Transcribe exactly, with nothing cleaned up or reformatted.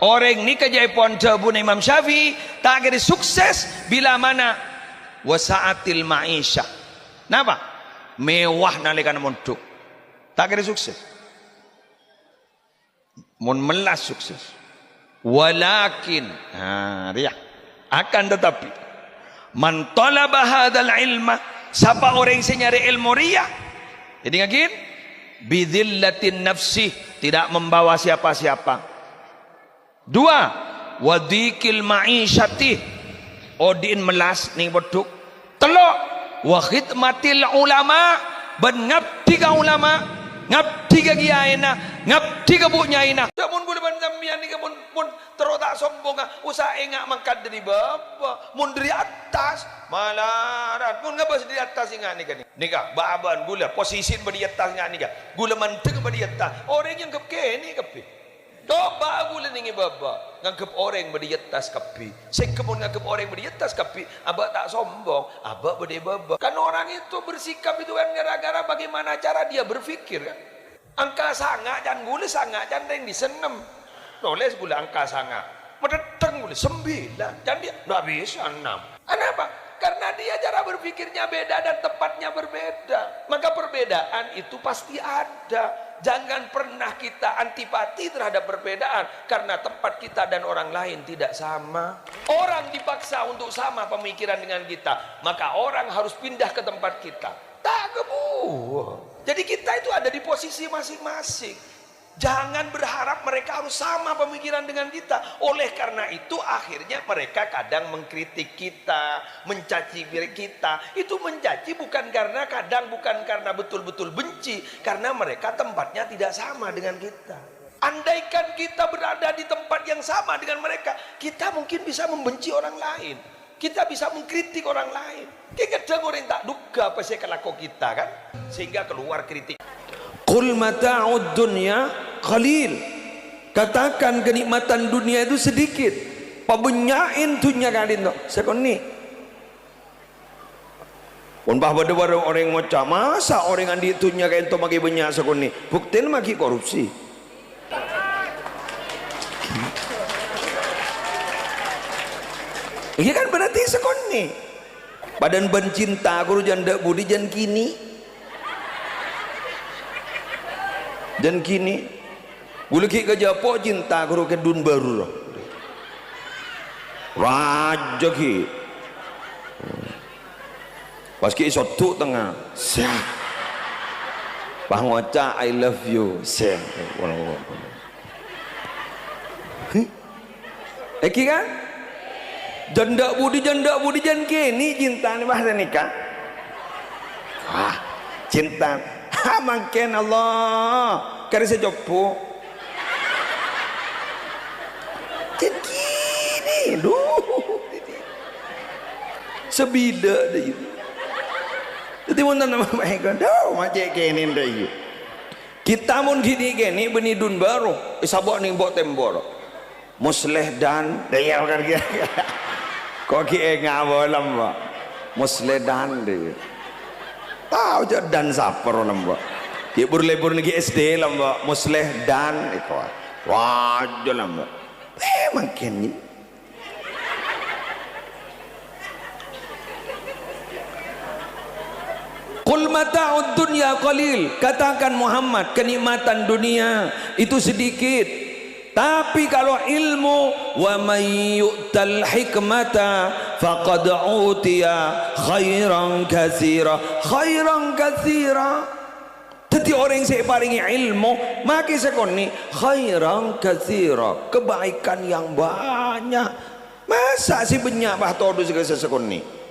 Orèng nèka jâèpon dhâbuna Imam Syafi'i, ta' kèra sukses bilamana wasa'atil ma'isyah. Napa? Mewah nalèkana mondhuk. Ta' kèra sukses. Mon mellas sukses. Walakin, nah, rèya. Akan tetapi, man talaba hadzal ilma, sapa orèng sè nyarè èlmo rèya? Èdingngaghi, bidzillatin nafsi, tidak membawa siapa-siapa. Dua, wadhiqil ma'isyati, odi'in mellas nèng pondhuk. Tello', wa khidmatil ulama, bân ngabdi ka ulama, ngabdi ka kiyaèna, ngabdi ka bu' nyaèna. Yâ, mon ghulâ bân sampèyan nèka mon, mon terro ta' sombongnga, usa enga' mangkat dâri bâbâ, mon dâri attas, malarat. Mon ngabâs dâri attas enga' nèka, nèka, bâ'-abâ'ân ghulâ, posisin bâdâ è attas enga' nèka, ghulâ mandeng bâdâ è attas, orèng nganggep kènè' kabbhi. Coba ghulâ nèng è bâbâ, nganggep orèng bâdâ è attas kabbhi. Sèngko' mon nganggep orèng bâdâ è attas kabbhi, abâ' ta' sombong, abâ' bâdâ è bâbâ. Kan orang itu bersikap itu kan gara-gara bagaimana cara dia berpikir, kan? Angka sanga' can ghulâ, sanga' can rèng dissa' ennem. Nolès ghulâ angka sanga'. Matèttèng ghulâ, sembilan. Can dia, ndak bisa ennem. Kenapa? Karena dia cara berpikirnya beda dan tempatnya berbeda. Maka perbedaan itu pasti ada. Jangan pernah kita antipati terhadap perbedaan, karena tempat kita dan orang lain tidak sama. Orang dipaksa untuk sama pemikiran dengan kita, maka orang harus pindah ke tempat kita. Ta' kebuwâ. Jadi kita itu ada di posisi masing-masing. Jangan berharap mereka harus sama pemikiran dengan kita. Oleh karena itu, akhirnya mereka kadang mengkritik kita, mencaci diri kita. Itu mencaci bukan karena, kadang bukan karena betul-betul benci, karena mereka tempatnya tidak sama dengan kita. Andaikan kita berada di tempat yang sama dengan mereka, kita mungkin bisa membenci orang lain. Kita bisa mengkritik orang lain. Kèng kadhâng orèng ta' duga apa sè èkalako kita, kan? Sehingga keluar kritik. Qul mata'ud dunya qalil. Katakan kenikmatan dunia itu sedikit. Pabânnya'è dhunnya ka'dinto, sakonè'. Mon pas bâdâ orèng ngoca', "Masa' orèng andi' dhunnya ka'dinto maghi bânnya' sakonè'? Buktèna maghi korupsi." Iyâ kan, berarti sakonè'. Padâna bân cinta ghuru jân dâ' budi jân kènè'. Jân kènè'. Ghulâ ghi' kajâpo' cinta ghuru kèdun bâru, ro. Rajâ ghi'. Pas ghi' sodhu' tengnga. Sèh. Pas ngoca', "I love you." Sèh. Heh? Èngghi, kan? Jân dâ' budi, jân dâ' budi, jân kènè' cintanè, wah, nèka. Wah, cinta. Ha, mangkèn, Allah. Karè sè cobbhu. Jân kènè', duh. Sabidâ' dâ' iyâ. Dhâddhi, mon tanto maèko, duh, ma' cè' kènè' dâ' iyâ. Kita mon ghi' nè'-kènè' bânnè dun bâru, èsabâ' nèng bo'-tembor. Musleh Dan, dâ' iyâ kan, kèya. Ko' ghi' ènga' bâlâ, Mbok. Musleh Dan, dâ' iyâ. Tao jâ' Dan sapa, ro, Mbok. Ghi' bur-lebur nèng S D, Mbok. Musleh Dan, èko. Wah, jâ', Mbok. Eh, mangkèn, nè. "Qul mata'ud dunya qalil," katakan Muhammad, kenikmatan dunia itu sedikit. Tapi kalau ilmu, "Wa may yu'tal hikmata faqad utiya khairan katsira." Khairan katsira. Dhâddhi orèng sè èparèngè èlmo, maghi sakonè', khairan katsira, kebaikan yang banyak. Masa' sè bânnya' pas todus ka sè sakonè'?